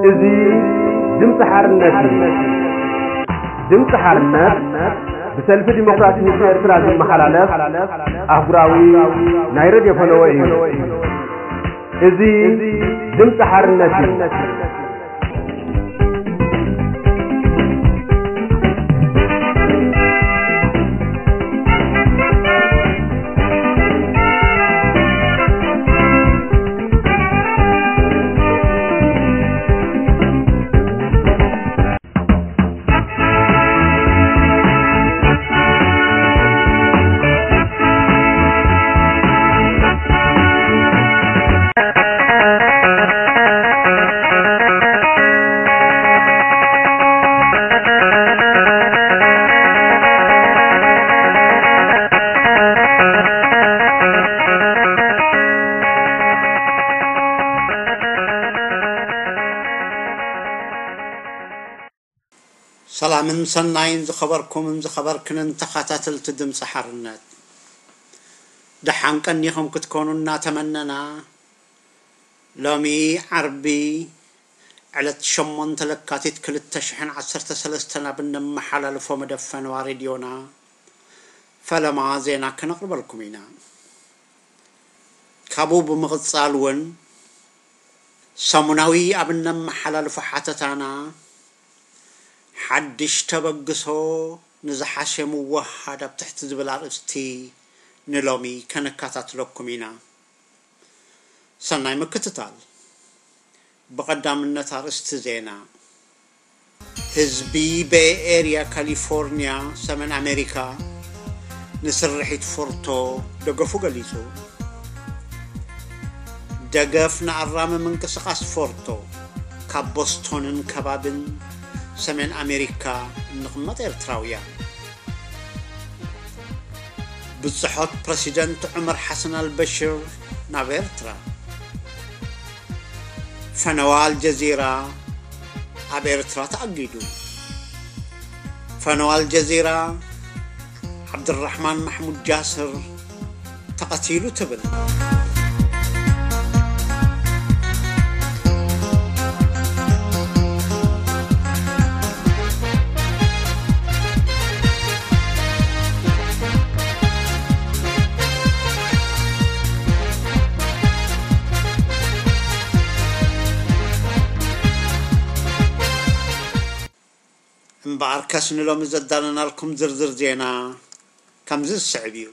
እዚ ድምፂ ሓርነት እዩ። ድምፂ ሓርነት ብሰልፊ ዲሞክራሲ ህዝቢ ኤርትራ ዝመሓላለፍ ኣህጉራዊ ናይ ሬድዮ ፈነወ እዩ። እዚ ድምፂ ሓርነት እዩ። ሰላምን ሰናይን ዝኸበርኩምን ዝኸበርክንን ተኸታተልቲ ድምፂ ሓርነት፣ ደሓን ቀኒኹም ክትኮኑ እናተመነና፣ ሎሚ ዓርቢ ዕለት ሸሞንተ ለካቲት ክልተ ሽሕን ዓሰርተ ሰለስተን ኣብ እነመሓላልፎ መደብ ፈነዋ ሬድዮና ፈለማ ዜና ከነቕርበልኩም ኢና። ካብኡ ብምቕጻል እውን ሰሙናዊ ኣብ እነመሓላልፎ ሓተታና ሓድሽ ተበግሶ ንዝሓሸ ምውህሃድ ኣብ ትሕቲ ዝብል ኣርእስቲ ንሎሚ ከነከታትለኩም ኢና። ሰናይ ምክትታል። ብቐዳምነት ኣርእስቲ ዜና። ህዝቢ ቤይ ኤርያ ካሊፎርንያ ሰሜን ኣሜሪካ ንስርሒት ፎርቶ ደገፉ ገሊጹ። ደገፍ ንኣራሚ ምንቅስቓስ ፎርቶ ካብ ቦስቶንን ከባብን ሰሜን ኣሜሪካ እንቕመጥ ኤርትራውያን። ብጽሖት ፕረሲደንት ዑመር ሓሰን ኣልበሽር ናብ ኤርትራ። ፈነዋ ኣልጀዚራ ኣብ ኤርትራ ተኣጊዱ። ፈነዋ ኣልጀዚራ ዓብድራሕማን ማሕሙድ ጃስር ተቐቲሉ ትብል። እምበኣርከስ ንሎሚ ዘዳለናልኩም ዝርዝር ዜና ከምዚ ዝስዕብ እዩ።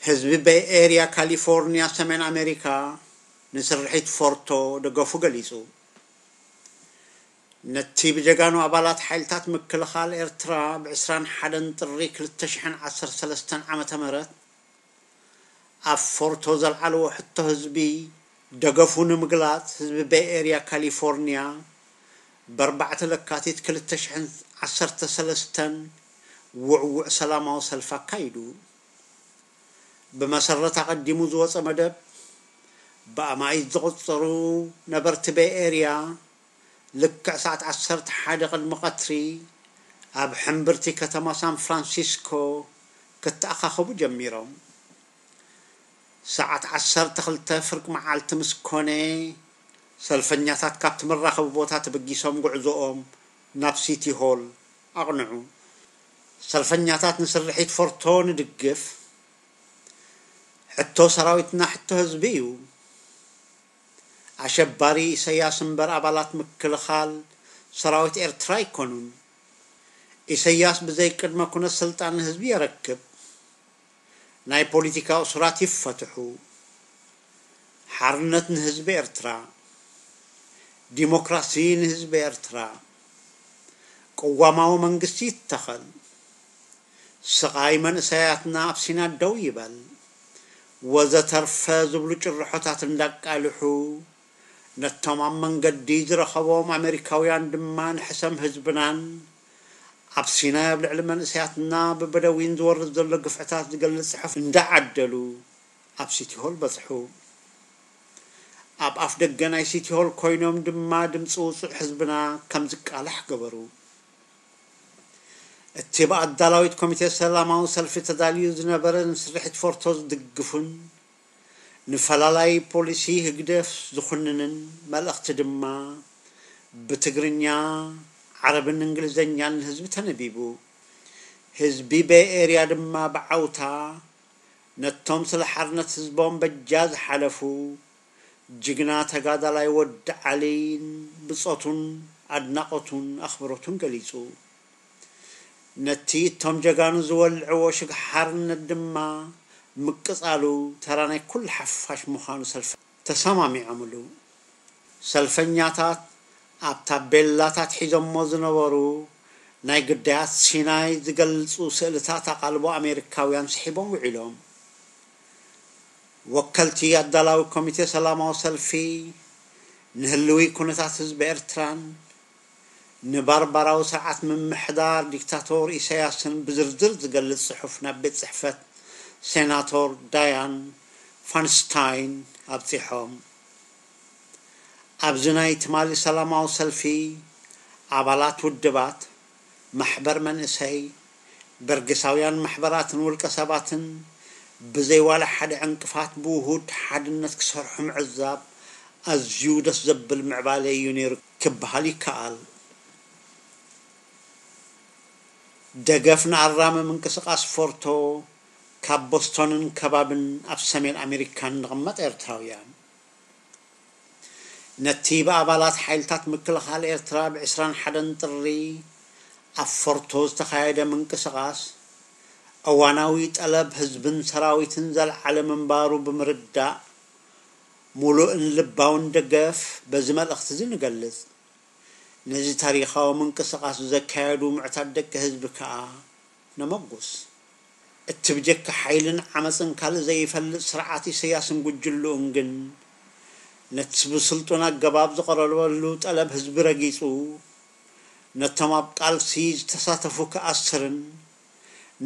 ህዝቢ ቤይ ኤርያ ካሊፎርንያ ሰሜን ኣሜሪካ ንስርሒት ፎርቶ ደገፉ ገሊጹ። ነቲ ብጀጋኑ ኣባላት ሓይልታት ምክልኻል ኤርትራ ብ ዕስራን ሓደን ጥሪ ክልተ ሽሕን ዓሰርተ ሰለስተን ዓመተ ምህረት ኣብ ፎርቶ ዘልዓልዎ ሕቶ ህዝቢ ደገፉ ንምግላጽ ህዝቢ ቤይ ኤርያ ካሊፎርንያ ብ ኣርባዕተ ለካቲት ክልተ ሽሕን ዓሰርተ ሰለስተን ውዕዉዕ ሰላማዊ ሰልፊ ኣካይዱ። ብመሰረት ኣቐዲሙ ዝወጸ መደብ፣ ብኣማኢት ዝቑጸሩ ነበርቲ ቤይ ኤርያ ልክዕ ሰዓት ዓሰርተ ሓደ ቅድሚ ቀትሪ ኣብ ሕምብርቲ ከተማ ሳን ፍራንሲስኮ ክተኣኻኸቡ ጀሚሮም። ሰዓት ዓሰርተ ክልተ ፍርቂ መዓልቲ ምስ ኮነ፣ ሰልፈኛታት ካብቲ መራኸቢ ቦታ ተበጊሶም ጉዕዞኦም ናብ ሲቲ ሆል ኣቕንዑ። ሰልፈኛታት ንስርሒት ፎርቶ ንድግፍ፣ ሕቶ ሰራዊትና ሕቶ ህዝቢ እዩ። ኣሸባሪ ኢሰያስ እምበር ኣባላት ምክልኻል ሰራዊት ኤርትራ ኣይኮኑን። ኢሰያስ ብዘይ ቅድመ ኩነት ስልጣን ንህዝቢ የረክብ። ናይ ፖለቲካ እሱራት ይፈትሑ። ሓርነት ንህዝቢ ኤርትራ። ዲሞክራሲ ንህዝቢ ኤርትራ። ቅዋማዊ መንግስቲ ይተኸል። ስቓይ መንእሰያትና ኣብ ሲናት ደው ይበል። ወዘተርፈ ዝብሉ ጭርሖታት እንዳቃልሑ፣ ነቶም ኣብ መንገዲ ዝረኸቦም ኣሜሪካውያን ድማ ንሕሰም ህዝብናን ኣብ ሲናይ ኣብ ልዕሊ መንእሰያትና ብበደዊን ዝወርድ ዘሎ ግፍዕታት ዝገልጽ ጽሑፍ እንዳዓደሉ ኣብ ሲቲ ሆል በጽሑ። ኣብ ኣፍ ደገ ናይ ሲቲ ሆል ኮይኖም ድማ ድምጺ ውጹዕ ህዝብና ከም ዝቃላሕ ገበሩ። እቲ ብኣዳላዊት ኮሚቴ ሰላማዊ ሰልፊ ተዳልዩ ዝነበረ ንስርሒት ፎርቶ ዝድግፉን ንፈላላይ ፖሊሲ ህግደፍ ዝኹንንን መልእኽቲ ድማ ብትግርኛ፣ ዓረብን እንግሊዝኛን ንህዝቢ ተነቢቡ። ህዝቢ ቤይ ኤርያ ድማ ብዓውታ ነቶም ስለ ሓርነት ህዝቦም በጃ ዝሓለፉ ጅግና ተጋዳላይ ወዲ ዓሊን ብጾቱን ኣድናቖቱን ኣኽብሮቱን ገሊጹ። ነቲ እቶም ጀጋኑ ዝወልዕዎ ሽግ ሓርነት ድማ ምቅጻሉ ተራ ናይ ኩሉ ሓፋሽ ምዃኑ ሰልፈ ተሰማሚዖምሉ። ሰልፈኛታት ኣብ ታቤላታት ሒዞሞ ዝነበሩ ናይ ግዳያት ሲናይ ዝገልጹ ስእልታት ኣቓልቦ ኣሜሪካውያን ስሒቦም ውዒሎም። ወከልቲ ኣዳላዊ ኮሚቴ ሰላማዊ ሰልፊ ንህልዊ ኩነታት ህዝቢ ኤርትራን ንባርባራዊ ስርዓት ምምሕዳር ዲክታቶር ኢሳያስን ብዝርዝር ዝገልጽ ጽሑፍ ናብ ቤት ጽሕፈት ሴናቶር ዳያን ፋንስታይን ኣብጺሖም። ኣብዚ ናይ ትማሊ ሰላማዊ ሰልፊ ኣባላት ውድባት፣ ማሕበር መንእሰይ፣ በርጌሳውያን ማሕበራትን ውልቀ ሰባትን ብዘይ ዋላ ሓደ ዕንቅፋት ብውሁድ ሓድነት ክሰርሑ ምዕዛብ ኣዝዩ ደስ ዘብል ምዕባለ እዩ ነይሩ ክበሃል ይከኣል። ደገፍ ንኣራሚ ምንቅስቓስ ፎርቶ ካብ ቦስቶንን ከባብን ኣብ ሰሜን ኣሜሪካን ንቕመጥ ኤርትራውያን። ነቲ ብኣባላት ሓይልታት ምክልኻል ኤርትራ ብ ዕስራን ሓደን ጥሪ ኣብ ፎርቶ ዝተኻየደ ምንቅስቓስ፣ እዋናዊ ጠለብ ህዝብን ሰራዊትን ዘልዓለ ምንባሩ ብምርዳእ፣ ሙሉእን ልባውን ደገፍ በዚ መልእኽቲ እዚ ንገልጽ። ነዚ ታሪኻዊ ምንቅስቓስ ዘካየዱ ምዕታት ደቂ ህዝቢ ከኣ ነመጉስ። እቲ ብጀካ ሓይልን ዓመጽን ካልእ ዘይፈልጥ ስርዓት ኢሰያስን ጉጅልኡን ግን፣ ነቲ ብስልጡን ኣገባብ ዝቐረበሉ ጠለብ ህዝቢ ረጊጹ፣ ነቶም ኣብ ቃልሲ ዝተሳተፉ ክኣስርን፣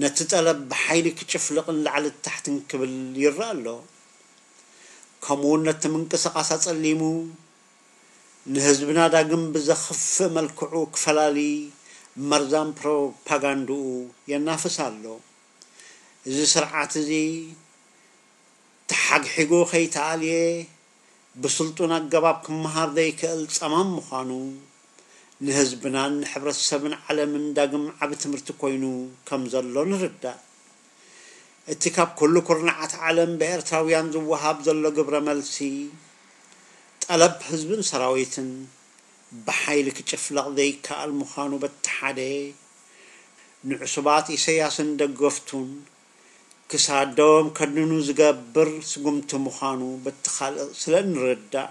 ነቲ ጠለብ ብሓይሊ ክጭፍልቕን ላዕሊ ታሕትን ክብል ይረኣ ኣሎ። ከምኡውን ነቲ ምንቅስቓስ ኣጸሊሙ፣ ንህዝብና ዳግም ብዘኽፍእ መልክዑ ክፈላሊ መርዛም ፕሮፓጋንድኡ የናፍስ ኣሎ። እዚ ስርዓት እዚ ተሓግሒጉ ከይተኣልየ ብስልጡን ኣገባብ ክመሃር ዘይክእል ጸማም ምዃኑ ንህዝብናን ንሕብረተሰብን ዓለምን ዳግም ዓቢ ትምህርቲ ኮይኑ ከም ዘሎ ንርዳእ። እቲ ካብ ኩሉ ኩርናዓት ዓለም ብኤርትራውያን ዝወሃብ ዘሎ ግብረ መልሲ፣ ጠለብ ህዝብን ሰራዊትን ብሓይሊ ክጭፍለቕ ዘይከኣል ምዃኑ በቲ ሓደ፣ ንዕሱባት ኢሰያስን ደገፍቱን ክሳዶም ከድንኑ ዝገብር ስጉምቲ ምዃኑ በቲ ካልእ ስለ እንርዳእ፣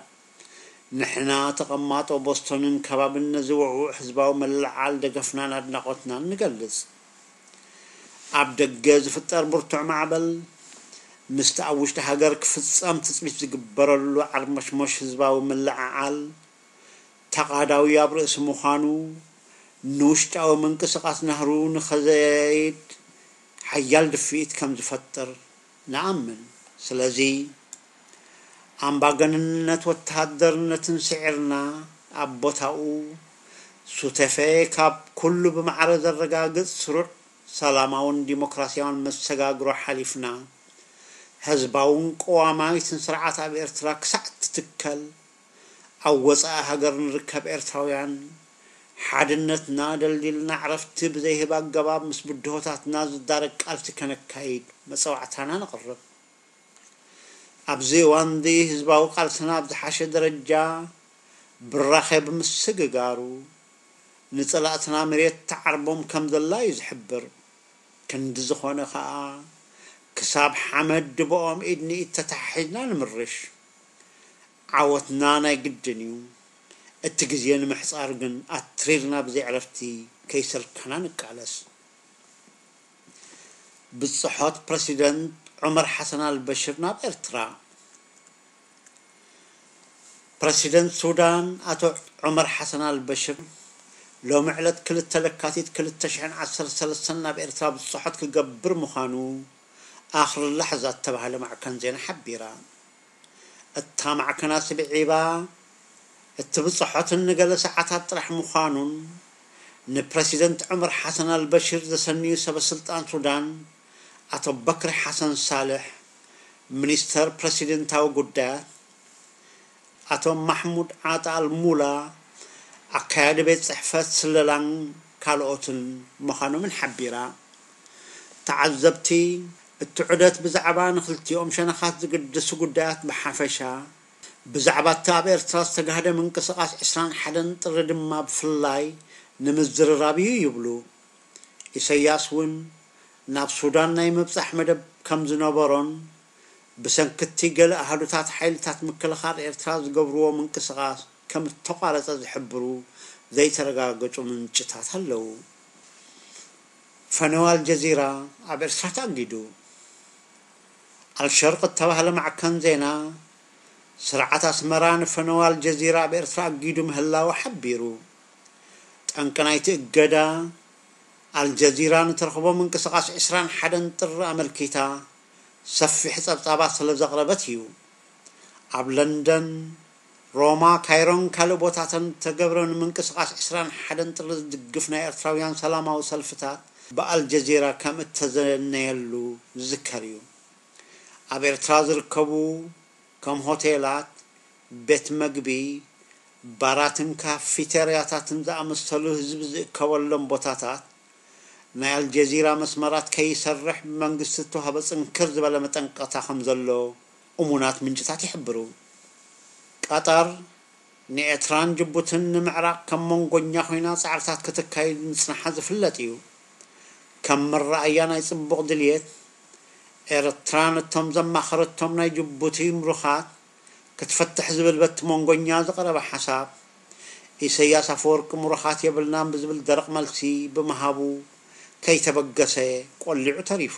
ንሕና ተቐማጦ ቦስቶንን ከባብን ነዚ ውዕዉዕ ህዝባዊ ምልዕዓል ደገፍናን ኣድናቖትናን ንገልጽ። ኣብ ደገ ዝፍጠር ብርቱዕ ማዕበል፣ ምስቲ ኣብ ውሽጢ ሃገር ክፍጸም ትጽቢት ዝግበረሉ ዓርመሽሞሽ ህዝባዊ ምልዕዓል ተቓዳዊ ኣብ ርእሲ ምዃኑ፣ ንውሽጣዊ ምንቅስቓስ ናህሩ ንኸዘያይድ ሓያል ድፍኢት ከም ዝፈጥር ንኣምን። ስለዚ፣ ኣምባገነንነት ወተሃደርነትን ስዒርና፣ ኣብ ቦታኡ፣ ሱተፌ ካብ ኩሉ ብማዕረ ዘረጋግጽ ስሩዕ ሰላማውን ዲሞክራስያውን መሰጋግሮ ሓሊፍና፣ ህዝባውን ቅዋማዊትን ስርዓት ኣብ ኤርትራ ክሳዕ ትትከል፣ ኣብ ወጻኢ ሃገር ንርከብ ኤርትራውያን፣ ሓድነትና ደልዲልና ዕረፍቲ ብዘይህብ ኣገባብ ምስ ብድሆታትና ዝዳረግ ቃልሲ ከነካይድ መጸዋዕታና ነቕርብ። ኣብዚ እዋንዚ ህዝባዊ ቃልስና ኣብ ዝሓሸ ደረጃ ብራኸ ብምስግጋሩ፣ ንጸላእትና መሬት ትዓርቦም ከም ዘላ እዩ ዝሕብር። ክንዲ ዝኾነ ኸኣ፣ ክሳብ ሓመድ ድበኦም ኢድ ንኢድ ተተሓሒዝና ንምርሽ። ዓወትና ናይ ግድን እዩ። እቲ ግዜ ንምሕጻር ግን ኣትሪርና ብዘይ ዕረፍቲ ከይሰልከና ንቃለስ። ብጽሖት ፕረሲደንት ዑመር ሓሰን ኣልበሽር ናብ ኤርትራ። ፕረሲደንት ሱዳን ኣቶ ዑመር ሓሰን ኣልበሽር ሎሚ ዕለት ክልተ ለካቲት ክልተ ሽሕን ዓሰርተ ሰለስተን ናብ ኤርትራ ብጽሖት ክገብር ምዃኑ ኣኽርላሕ ዛተባህለ ማዕከን ዜና ሓቢራ። እታ ማዕከን ኣስቢዒባ፣ እቲ ብጽሖትን ንገለ ሰዓታት ጥራሕ ምዃኑን፣ ንፕረሲደንት ዑመር ሓሰን ኣልበሽር ዘሰንዩ ሰበ ስልጣን ሱዳን ኣቶ በክሪ ሓሰን ሳልሕ ሚኒስተር ፕረሲደንታዊ ጉዳያት ኣቶ ማሕሙድ ዓጣ ኣልሙላ፣ ኣካያዲ ቤት ጽሕፈት ስለላን ካልኦትን ምዃኖምን ሓቢራ። ተዓዘብቲ፣ እቲ ዑደት ብዛዕባ ንክልቲኦም ሸነኻት ዝግድሱ ጉዳያት ብሓፈሻ፣ ብዛዕባ እቲ ኣብ ኤርትራ ዝተጋህደ ምንቅስቓስ ዕስራን ሓደን ጥሪ ድማ ብፍላይ ንምዝርራብ እዩ ይብሉ። ኢሰያስ እውን ናብ ሱዳን ናይ ምብጻሕ መደብ ከም ዝነበሮን፣ ብሰንክቲ ገለ ኣሃዱታት ሓይልታት ምክልኻል ኤርትራ ዝገብርዎ ምንቅስቓስ ከም እተቋረጸ ዝሕብሩ ዘይተረጋገጹ ምንጭታት ኣለዉ። ፈነው ኣልጀዚራ ኣብ ኤርትራ ተኣጊዱ። ኣልሸርቅ እተባህለ ማዕከን ዜና፣ ስርዓት ኣስመራ ንፈነው ኣልጀዚራ ኣብ ኤርትራ ኣጊዱ ምህላዉ ሓቢሩ። ጠንቂ ናይቲ እገዳ፣ ኣልጀዚራ ንትረኽቦ ምንቅስቓስ ዕስራን ሓደን ጥሪ ኣመልኪታ ሰፊሕ ጸብጻባት ስለ ዘቕረበት እዩ። ኣብ ለንደን፣ ሮማ፣ ካይሮን ካልእ ቦታትን እተገብረ ንምንቅስቓስ ዕስራን ሓደን ጥሪ ዝድግፍ ናይ ኤርትራውያን ሰላማዊ ሰልፍታት ብኣልጀዚራ ከም እተዘነየሉ ዝዝከር እዩ። ኣብ ኤርትራ ዝርከቡ ከም ሆቴላት፣ ቤት መግቢ፣ ባራትን ካፊተርያታትን ዝኣመሰሉ ህዝቢ ዝእከበሎም ቦታታት፣ ናይ ኣልጀዚራ መስመራት ከይሰርሕ ብመንግስቲ እተዋህበ ጽንክር ዝበለ መጠንቀቕታ ከም ዘሎ እሙናት ምንጭታት ይሕብሩ። ቀጠር ንኤርትራን ጅቡትን ንምዕራቕ ከም መንጎኛ ኮይና ጻዕርታት ከተካይድ ምጽንሓ ዝፍለጥ እዩ። ከም መረኣያ ናይ ጽቡቕ ድልየት፣ ኤርትራ ነቶም ዘማኸረቶም ናይ ጅቡቲ ምሩኻት ክትፈትሕ ዝብል በቲ መንጎኛ ዝቐረበ ሓሳብ፣ ኢሰያስ ኣፈወርቂ ምሩኻት የብልናን ብዝብል ደረቕ መልሲ ብምሃቡ ከይተበገሰ ቆሊዑ ተሪፉ።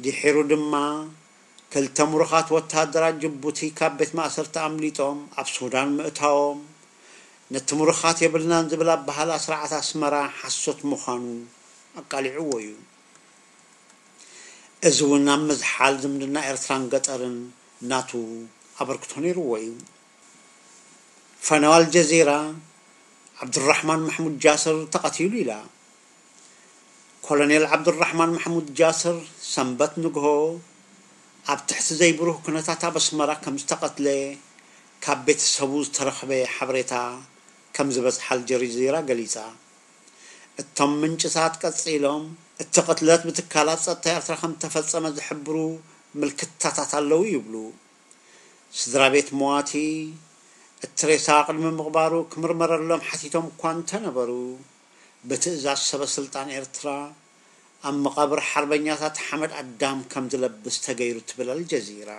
ድሒሩ ድማ ክልተ ምሩኻት ወተሃደራት ጅቡቲ ካብ ቤት ማእሰርቲ ኣምሊጦም ኣብ ሱዳን ምእታዎም፣ ነቲ ምሩኻት የብልናን ዝብል ኣበሃህላ ስርዓት ኣስመራ ሓሶት ምዃኑ ኣቃሊዕዎ እዩ። እዚ እውን ኣብ ምዝሓል ዝምድና ኤርትራን ገጠርን ናቱ ኣበርክቶ ነይርዎ እዩ። ፈነው ኣልጀዚራ፣ ዓብዱራሕማን ማሕሙድ ጃስር ተቐቲሉ ኢላ። ኮሎኔል ዓብዱራሕማን ማሕሙድ ጃስር ሰንበት ንግሆ ኣብ ትሕቲ ዘይብሩህ ኩነታት ኣብ ኣስመራ ከም ዝተቐትለ ካብ ቤተሰቡ ዝተረኽበ ሓበሬታ ከም ዝበጽሓ ኣልጀዚራ ገሊጻ። እቶም ምንጭታት ቀጺሎም፣ እቲ ቅትለት ብትካላት ጸጥታ ኤርትራ ከም ዝተፈጸመ ዝሕብሩ ምልክታታት ኣለዉ ይብሉ። ስድራ ቤት መዋቲ፣ እቲ ሬሳ ቅድሚ ምቕባሩ ክምርመረሎም ሓቲቶም እኳ እንተነበሩ፣ ብትእዛዝ ሰበ ስልጣን ኤርትራ ኣብ መቓብር ሓርበኛታት ሓመድ ኣዳም ከም ዝለብስ ተገይሩ ትብል ኣልጀዚራ።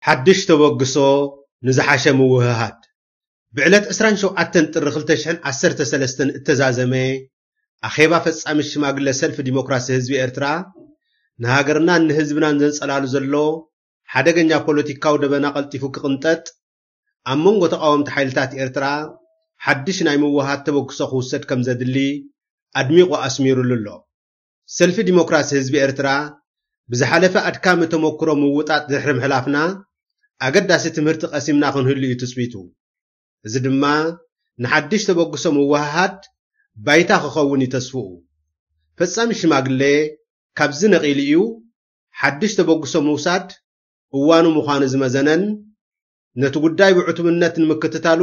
ሓድሽ ተበግሶ ንዝሓሸ ምውህሃድ። ብዕለት ዕስራን ሸውዓተን ጥሪ ክልተ ሽሕን ዓሰርተ ሰለስተን እተዛዘመ ኣኼባ ፈጻሚ ሽማግለ ሰልፊ ዲሞክራሲ ህዝቢ ኤርትራ፣ ንሃገርናን ንህዝብናን ዘንጸላሉ ዘሎ ሓደገኛ ፖለቲካዊ ደበና ቀልጢፉ ክቕንጠጥ፣ ኣብ መንጎ ተቓወምቲ ሓይልታት ኤርትራ ሓድሽ ናይ ምውሃድ ተበግሶ ክውሰድ ከም ዘድሊ ኣድሚቑ ኣስሚሩሉ ኣሎ። ሰልፊ ዲሞክራሲ ህዝቢ ኤርትራ፣ ብዝሓለፈ ኣድካሚ ተመክሮ ምውጣጥ ድሕሪ ምሕላፍና፣ ኣገዳሲ ትምህርቲ ቀሲምና ክንህሉ እዩ ትጽቢቱ። እዚ ድማ ንሓድሽ ተበግሶ ምውህሃድ ባይታ ክኸውን እዩ ተስፍኡ። ፈጻሚ ሽማግለ ካብዚ ነቒሉ እዩ ሓድሽ ተበግሶ ምውሳድ እዋኑ ምዃኑ ዝመዘነን፣ ነቲ ጉዳይ ብዕቱብነት ንምክትታሉ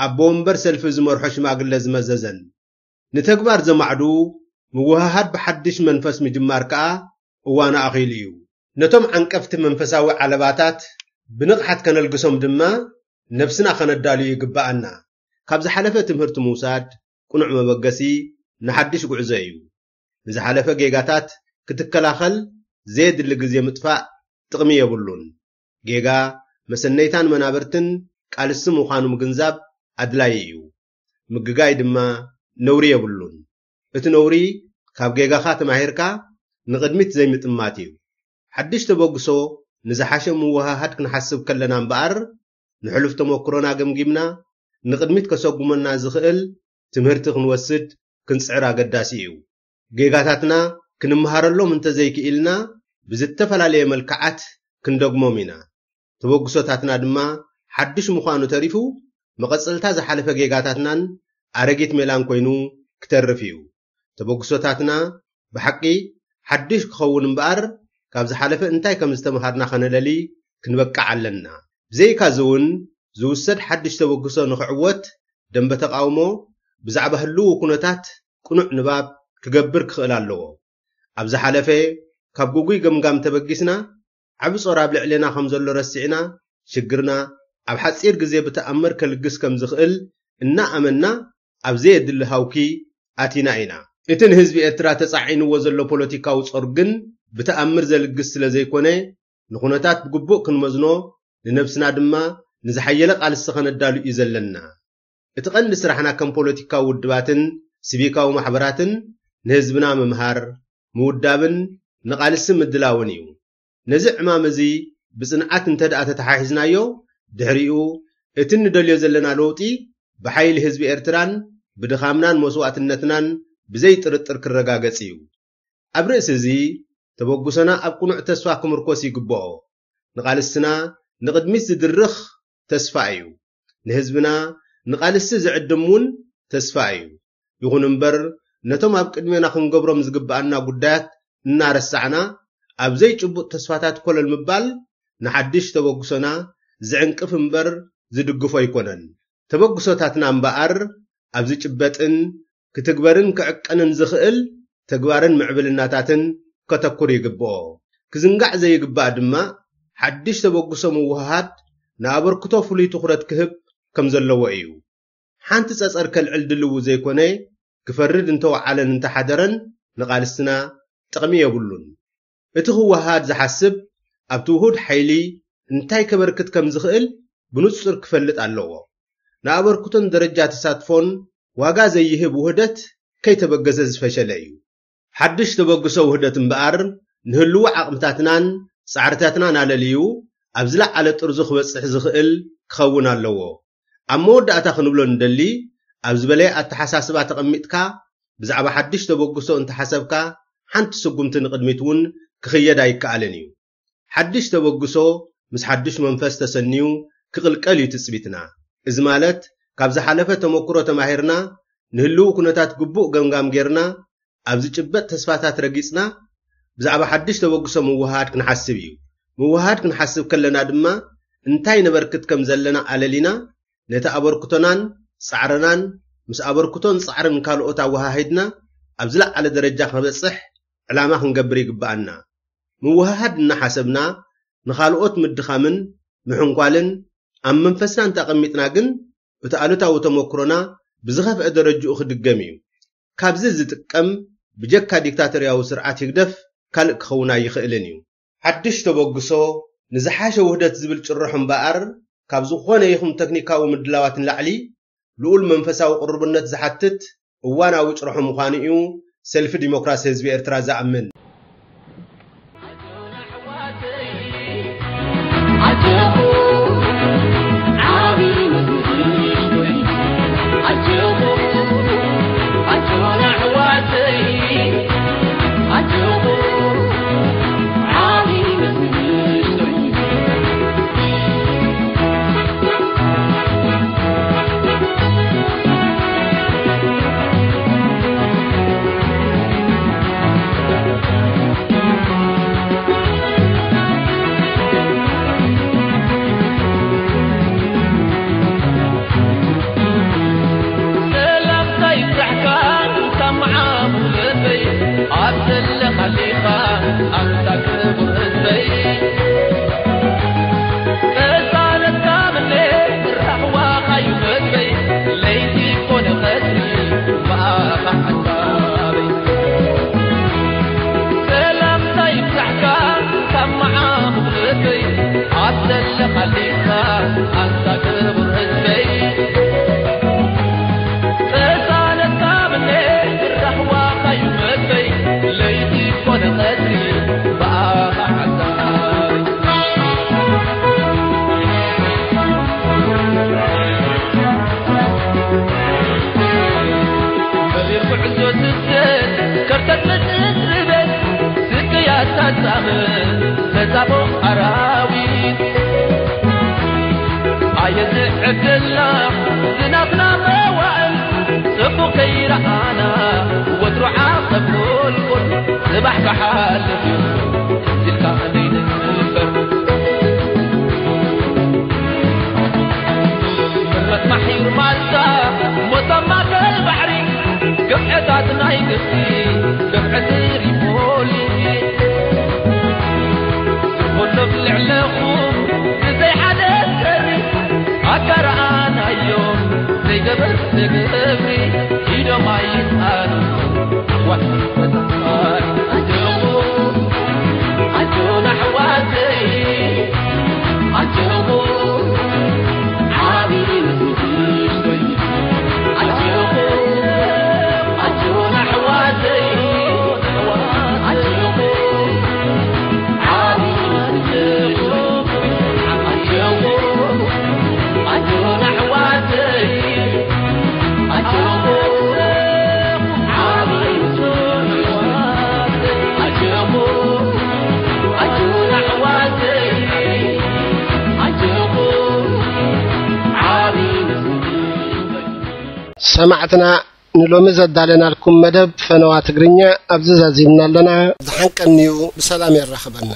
ኣቦ ወንበር ሰልፊ ዝመርሖ ሽማግለ ዝመዘዘን። ንተግባር ዘማዕዱ ምውህሃድ ብሓድሽ መንፈስ ምጅማር ከኣ እዋኑ ኣኺሉ እዩ። ነቶም ዓንቀፍቲ መንፈሳዊ ዓለባታት ብንቕሓት ከነልግሶም ድማ ነብስና ከነዳልዩ ይግብኣና። ካብ ዝሓለፈ ትምህርቲ ምውሳድ ቅኑዕ መበገሲ ንሓድሽ ጉዕዞ እዩ። ንዝሓለፈ ጌጋታት ክትከላኸል ዘየድሊ ግዜ ምጥፋእ ጥቕሚ የብሉን። ጌጋ መሰነይታን መናብርትን ቃልሲ ምዃኑ ምግንዛብ ኣድላዪ እዩ። ምግጋይ ድማ ነውሪ የብሉን። እቲ ነውሪ ካብ ጌጋኻ ተማሂርካ ንቕድሚት ዘይምጥማት እዩ። ሓድሽ ተበግሶ ንዝሓሸ ምውህሃድ ክንሓስብ ከለና እምበኣር፣ ንሕሉፍ ተመክሮና ገምጊምና ንቕድሚት ከሰጉመና ዝኽእል ትምህርቲ ክንወስድ ክንጽዕር ኣገዳሲ እዩ። ጌጋታትና ክንመሃረሎም እንተዘይክኢልና ብዝተፈላለየ መልክዓት ክንደግሞም ኢና። ተበግሶታትና ድማ ሓድሽ ምዃኑ ተሪፉ መቐጸልታ ዝሓለፈ ጌጋታትናን ኣረጊት ሜላን ኮይኑ ክተርፍ እዩ። ተበግሶታትና ብሓቂ ሓድሽ ክኸውን እምበኣር ካብ ዝሓለፈ እንታይ ከም ዝተምሃርና ከነለሊ ክንበቅዕ ኣለና። ብዘይካዚ እውን ዝውሰድ ሓድሽ ተበግሶ ንኽዕወት ደንበ ተቓውሞ ብዛዕባ ህልው ኩነታት ቅኑዕ ንባብ ክገብር ክኽእል ኣለዎ። ኣብ ዝሓለፈ ካብ ግጉይ ገምጋም ተበጊስና ዓቢ ጾር ኣብ ልዕሌና ከም ዘሎ ረሲዕና ሽግርና ኣብ ሓጺር ግዜ ብተኣምር ከልግስ ከም ዝኽእል እናኣመንና ኣብ ዘየድሊ ሃውኪ ኣቲና ኢና። እቲ ንህዝቢ ኤርትራ ተጻዒንዎ ዘሎ ፖለቲካዊ ጾር ግን ብተኣምር ዘልግስ ስለ ዘይኮነ ንኹነታት ብግቡእ ክንመዝኖ ንነብስና ድማ ንዝሓየለ ቃልሲ ከነዳሉ እዩ ዘለና። እቲ ቀንዲ ስራሕና ከም ፖለቲካዊ ውድባትን ሲቪካዊ ማሕበራትን ንህዝብና ምምሃር፣ ምውዳብን ንቓልሲ ምድላውን እዩ። ነዚ ዕማም እዚ ብጽንዓት እንተ ደኣ ተተሓሒዝናዮ፣ ድሕሪኡ እቲ እንደልዮ ዘለና ለውጢ ብሓይሊ ህዝቢ ኤርትራን ብድኻምናን መስዋእትነትናን ብዘይ ጥርጥር ክረጋገጽ እዩ። ኣብ ርእሲ እዚ ተበግሶና ኣብ ቅኑዕ ተስፋ ክምርኮስ ይግብኦ። ንቓልስና ንቕድሚት ዝድርኽ ተስፋ እዩ። ንህዝብና ንቓልሲ ዝዕድም እውን ተስፋ እዩ። ይኹን እምበር ነቶም ኣብ ቅድሜና ክንገብሮም ዝግብኣና ጉዳያት እናረሳዕና ኣብ ዘይጭቡጥ ተስፋታት ኮለል ምባል ንሓድሽ ተበግሶና ዝዕንቅፍ እምበር ዝድግፎ ኣይኮነን። ተበግሶታትና እምበኣር ኣብ ዝጭበጥን ክትግበርን ክዕቀንን ዝኽእል ተግባርን ምዕብልናታትን ከተኩር ይግብኦ። ክዝንጋዕ ዘይግባእ ድማ ሓድሽ ተበግሶ ምውህሃድ ንኣበርክቶ ፍሉይ ትኹረት ክህብ ከም ዘለዎ እዩ። ሓንቲ ጸጸር ከልዕል ድልዉ ዘይኮነ ክፈርድ እንተወዓለን እንተሓደረን ንቓልስና ጥቕሚ የብሉን። እቲ ክወሃሃድ ዝሓስብ ኣብቲ ውሁድ ሓይሊ እንታይ ከበርክት ከም ዝኽእል ብንጹር ክፈልጥ ኣለዎ። ንኣበርክቶን ደረጃ ተሳትፎን ዋጋ ዘይህብ ውህደት ከይተበገሰ ዝፈሸለ እዩ። ሓድሽ ተበግሶ ውህደት እምበኣር ንህልዉ ዓቕምታትናን ጻዕርታትናን ኣለልዩ ኣብ ዝለዓለ ጥርዙ ክበጽሕ ዝኽእል ክኸውን ኣለዎ። ኣብ መወዳእታ ክንብሎ ንደሊ ኣብ ዝበለየ ኣተሓሳስባ ተቐሚጥካ ብዛዕባ ሓድሽ ተበግሶ እንተሓሰብካ ሓንቲ ስጉምቲ ንቕድሚት እውን ክኽየድ ኣይከኣልን እዩ። ሓድሽ ተበግሶ ምስ ሓድሽ መንፈስ ተሰንዩ ክቕልቀል እዩ ትጽቢትና። እዚ ማለት ካብ ዝሓለፈ ተመክሮ ተማሂርና ንህልው ኩነታት ግቡእ ገምጋም ጌርና ኣብ ዝጭበጥ ተስፋታት ረጊጽና ብዛዕባ ሓድሽ ተበግሶ ምውሃድ ክንሓስብ እዩ። ምውሃድ ክንሓስብ ከለና ድማ እንታይ ነበርክት ከም ዘለና ኣለሊና ነቲ ኣበርክቶናን ጻዕርናን ምስ ኣበርክቶን ጻዕርን ካልኦት ኣወሃሂድና ኣብ ዝለዓለ ደረጃ ክበጽሕ ዕላማ ክንገብር ይግብኣና። ምውሃሃድ እናሓሰብና ንኻልኦት ምድኻምን ምሕንኳልን ኣብ መንፈስና እንተቐሚጥና ግን እቲ ኣሉታዊ ተመክሮና ብዝኸፍአ ደረጅኡ ክድገም እዩ። ካብዚ ዝጥቀም ብጀካ ዲክታቶርያዊ ስርዓት ህግደፍ ካልእ ክኸውን ኣይኽእልን እዩ። ሓድሽ ተበግሶ ንዝሓሸ ውህደት ዝብል ጭርሖ እምበኣር፣ ካብ ዝኾነ ይኹን ተክኒካዊ ምድላዋት ንላዕሊ፣ ልኡል መንፈሳዊ ቅሩብነት ዝሓትት እዋናዊ ጭርሖ ምዃኑ እዩ ሰልፊ ዲሞክራሲ ህዝቢ ኤርትራ ዝኣምን። ሰማዕትና፣ ንሎሚ ዘዳለናልኩም መደብ ፈነዋ ትግርኛ ኣብዚ ዛዚምና ኣለና። ዝሓንቀንዩ ብሰላም የራኽበና።